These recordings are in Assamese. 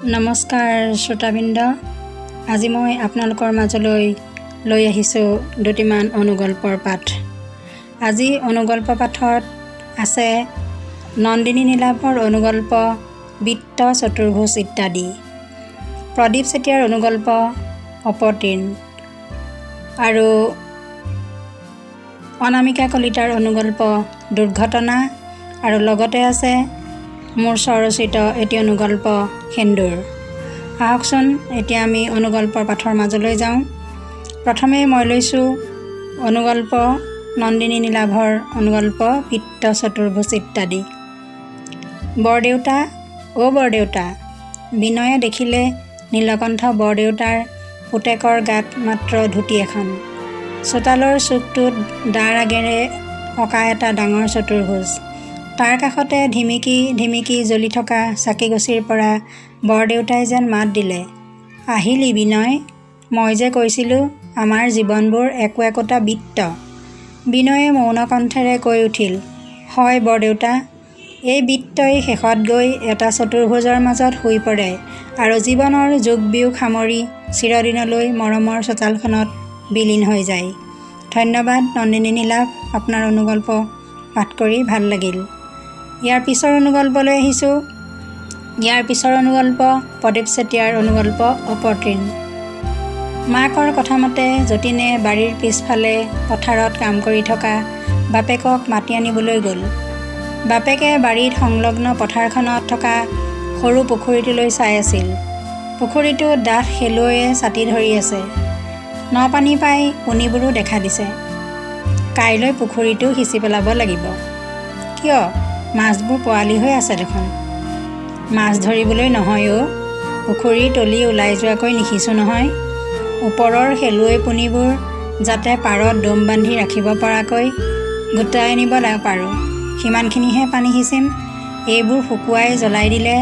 নমস্কাৰ শ্ৰোতাবৃন্দ, আজি মই আপোনালোকৰ মাজলৈ লৈ আহিছোঁ দুটিমান অনুগল্পৰ পাঠ। আজি অনুগল্প পাঠত আছে নন্দিনী নীলাভৰ অনুগল্প বৃত্ত চতুৰ্ভুজ ইত্যাদি, প্ৰদীপ চেতিয়াৰ অনুগল্প অপতৃণ আৰু অনামিকা কলিতাৰ অনুগল্প দুৰ্ঘটনা, আৰু লগতে আছে মোৰ স্বৰচিত এটি অনুগল্প সেন্দুৰ। আহকচোন এতিয়া আমি অনুগল্পৰ পাঠৰ মাজলৈ যাওঁ। প্ৰথমেই মই লৈছোঁ অনুগল্প নন্দিনী নীলাভৰ অনুগল্প বৃত্ত চতুৰ্ভুজ ইত্যাদি। বৰদেউতা, অ' বৰদেউতা। বিনয়ে দেখিলে নীলকণ্ঠ বৰদেউতাৰ পুতেকৰ গাত মাত্ৰ ধুতি এখন। চোতালৰ চুকটোত দাৰ আগেৰে অঁকা এটা ডাঙৰ চতুৰ্ভুজ। তাৰ কাষতে ধিমিকি ধিমিকি জ্বলি থকা চাকিগছিৰ পৰা বৰদেউতাই যেন মাত দিলে, আহিলি বিনয়, মই যে কৈছিলোঁ আমাৰ জীৱনবোৰ একো একোটা বৃত্ত। বিনয়ে মৌন কণ্ঠেৰে কৈ উঠিল, হয় বৰদেউতা, এই বৃত্তই শেষত গৈ এটা চতুৰ্ভুজৰ মাজত শুই পৰে আৰু জীৱনৰ যোগ বিয়োগ সামৰি চিৰদিনলৈ মৰমৰ চোতালখনত বিলীন হৈ যায়। ধন্যবাদ নন্দিনী নীলাভ, আপোনাৰ অনুগল্প পাঠ কৰি ভাল লাগিল। ইয়াৰ পিছৰ অনুগল্পলৈ আহিছোঁ। ইয়াৰ পিছৰ অনুগল্প প্ৰদীপ চেতিয়াৰ অনুগল্প অপতৃণ। মাকৰ কথামতে যতীনে বাৰীৰ পিছফালে পথাৰত কাম কৰি থকা বাপেকক মাতি আনিবলৈ গ'ল। বাপেকে বাৰীত সংলগ্ন পথাৰখনত থকা সৰু পুখুৰীটোলৈ চাই আছিল। পুখুৰীটোত ডাঠ শেলুৱৈয়ে ছাতি ধৰি আছে। নপানী পাই পুনিবোৰো দেখা দিছে। কাইলৈ পুখুৰীটো সিঁচি পেলাব লাগিব। কিয়, মাছবোৰ পোৱালি হৈ আছে দেখোন। মাছ ধৰিবলৈ নহয় অ', পুখুৰীৰ তলি ওলাই যোৱাকৈ নিসিঁচো নহয়। ওপৰৰ শেলুৱৈ পুনিবোৰ যাতে পাৰত দম বান্ধি ৰাখিব পৰাকৈ গোটাই আনিব পাৰোঁ, সিমানখিনিহে পানী সিঁচিম। এইবোৰ শুকুৱাই জ্বলাই দিলে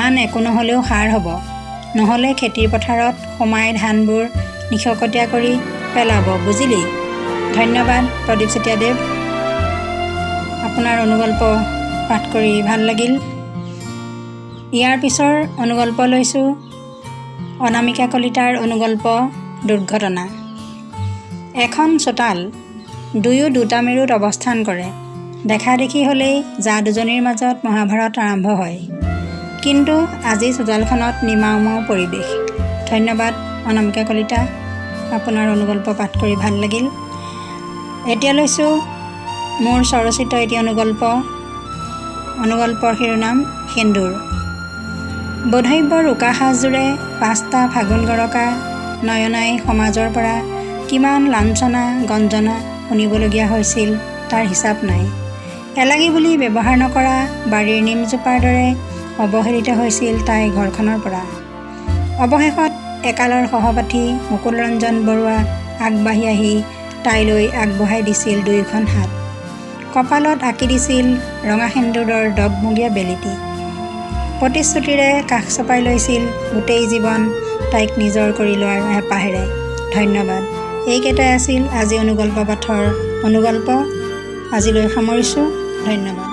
আন একো নহ'লেও সাৰ হ'ব, নহ'লে খেতিৰ পথাৰত সোমাই ধানবোৰ নিশকতীয়া কৰি পেলাব, বুজিলি? ধন্যবাদ প্ৰদীপ চেতিয়াদেৱ, আপোনাৰ অনুগল্প পাঠ কৰি ভাল লাগিল। ইয়াৰ পিছৰ অনুগল্প লৈছোঁ অনামিকা কলিতাৰ অনুগল্প দুৰ্ঘটনা। এখন চোতাল, দুয়ো দুটা মেৰুত অৱস্থান কৰে। দেখা দেখি হ'লেই যা দুজনীৰ মাজত মহাভাৰত আৰম্ভ হয়। কিন্তু আজি চোতালখনত নিমাওমাও পৰিৱেশ। ধন্যবাদ অনামিকা কলিতা, আপোনাৰ অনুগল্প পাঠ কৰি ভাল লাগিল। এতিয়া লৈছোঁ মোৰ স্বৰচিত এটি অনুগল্প। অনুগল্পৰ শিৰোনাম সেন্দুৰ। বৈধব্যৰ উকা সাজযোৰে পাঁচটা ফাগুন গৰকা নয়নাই সমাজৰ পৰা কিমান লাঞ্ছনা গঞ্জনা শুনিবলগীয়া হৈছিল তাৰ হিচাপ নাই। এলাগী বুলি ব্যৱহাৰ নকৰা বাৰীৰ নিমজোপাৰ দৰে অৱহেলিত হৈছিল তাই ঘৰখনৰ পৰা। অৱশেষত একালৰ সহপাঠী মুকুল ৰঞ্জন বৰুৱা আগবাঢ়ি আহি তাইলৈ আগবঢ়াই দিছিল দুয়োখন হাত। কপালত আঁকি দিছিল ৰঙা সেন্দুৰৰ দগমগীয়া বেলিটি। প্ৰতিশ্ৰুতিৰে কাষ চপাই লৈছিল গোটেই জীৱন তাইক নিজৰ কৰি লোৱাৰ হেঁপাহেৰে। ধন্যবাদ। এইকেইটাই আছিল আজি অনুগল্প পাঠৰ অনুগল্প। আজিলৈ সামৰিছোঁ। ধন্যবাদ।